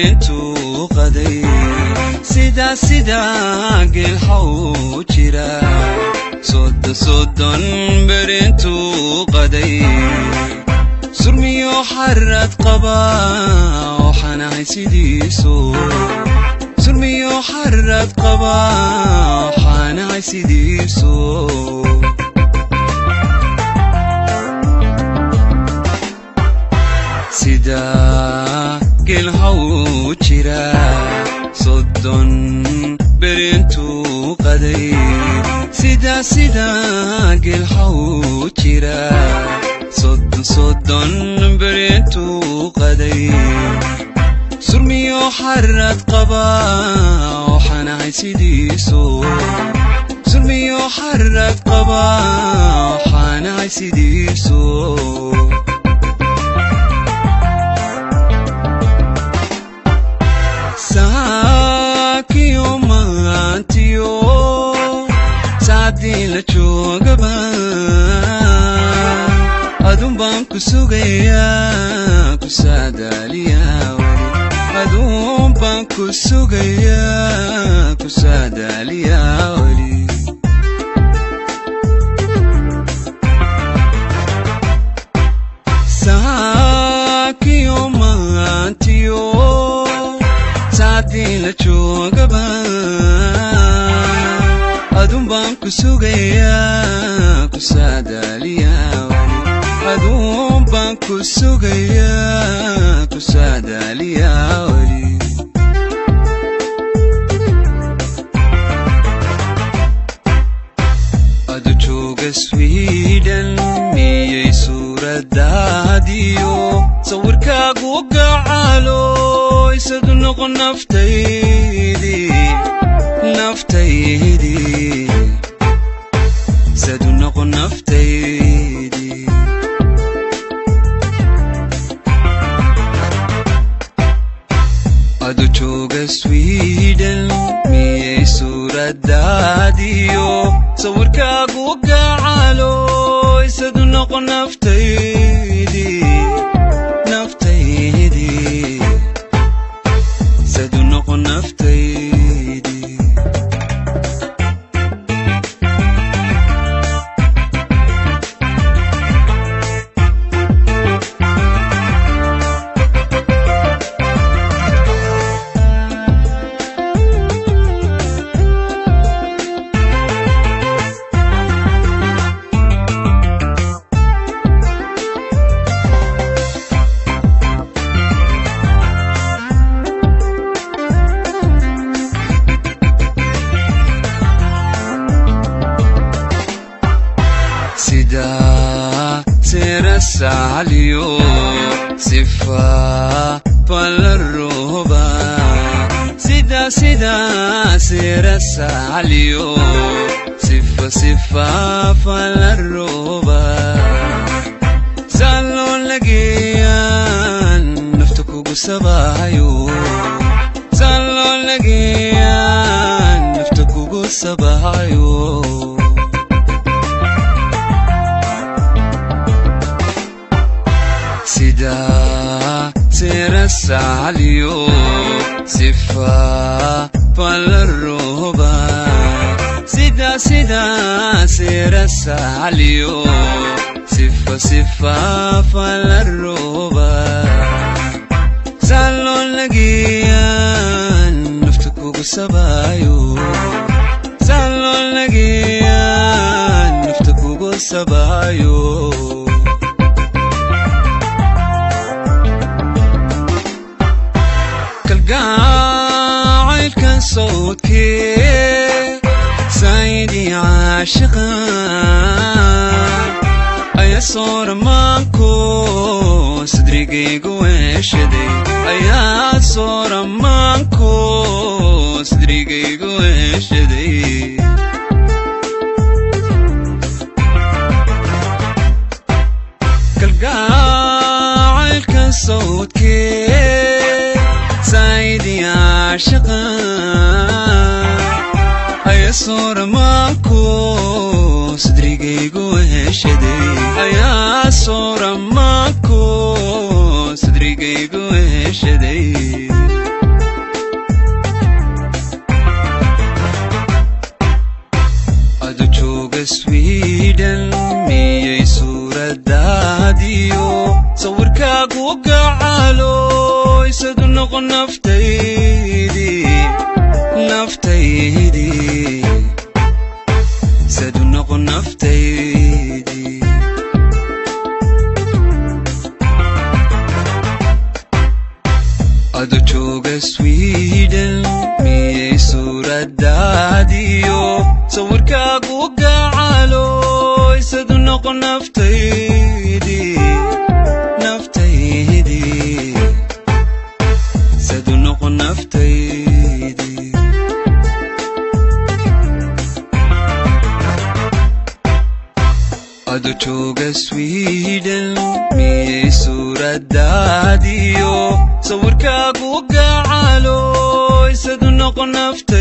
berintuu qaday, sida geelxaw jira. 30 berintuu qaday, surmiyo xarad qaba, waxaanahay sidiiso. Surmiyo xarad qaba, waxaanahay sidiiso. Sida geelhaw jira, 30 berintuu qaday, sida geelhaw jira. 30 berintuu qaday, surmiyo xarad qaba, waxaanahay sidiiso. Surmiyo xarad qaba, waxaanahay sidiiso. Saakiyo maantiyo saacdii la joogaba, adun baan ku sugayaa, ku saadaaliyaa weli. Adun baan ku sugayaa, ku saadaaliyaa weli. Saakiyo maantiyo saacdii la joogaba, adun baan ku sugayaa, ku saadaaliyaa weli. Adun baan ku sugayaa, ku saadaaliyaa weli. Adu jooga Sweden, miyay suuradaadiyo sawirkaagu gacalo isadu noqon naftaydii, naftaydii sadu noqon naftaydii. Adu jooga Sweden, miyay suuradaadiyo sawirkaagu gacalo isadu noqon naftaydii, naftaydii sadu noqon naftaydii. Sida sera sacliyo sifa falaroba, sida sera sacliyo sifa falaroba, saaloo lageeyaan nafta kugu sabahayo, saaloo lageeyaan nafta kugu sabahayo. Sida sera sacliyo sifa falaroba, sida sera sacliyo sifa falaroba, saaloo lageeyaan nafta kugu sabayo, saaloo lageeyaan nafta kugu sabayo. Kalgacaylkan sawdkee saydii caashiqa ayaa sooramaanko sadrigaygu weeshaday, ayaa sooramaanko sadrigaygu weeshaday. Kalgacaylkan sawdkee saydii caashiqa ayaa sooramaanko sadrigaygu heshaday, ayaa sooramaanko sadrigaygu heshaday. Noqon naftaydii, naftaydii, sadu noqon naftaydii. Ado jooga Sweden miyay suuradaadiyo sawirkaagu gacalo, isadu noqon naftaydii, naftaydii, sadu noqon naftaydii. Ado jooga Sweden miyay suuradaadiyo sawirkaagu gacalo, isadu noqon naftaydii.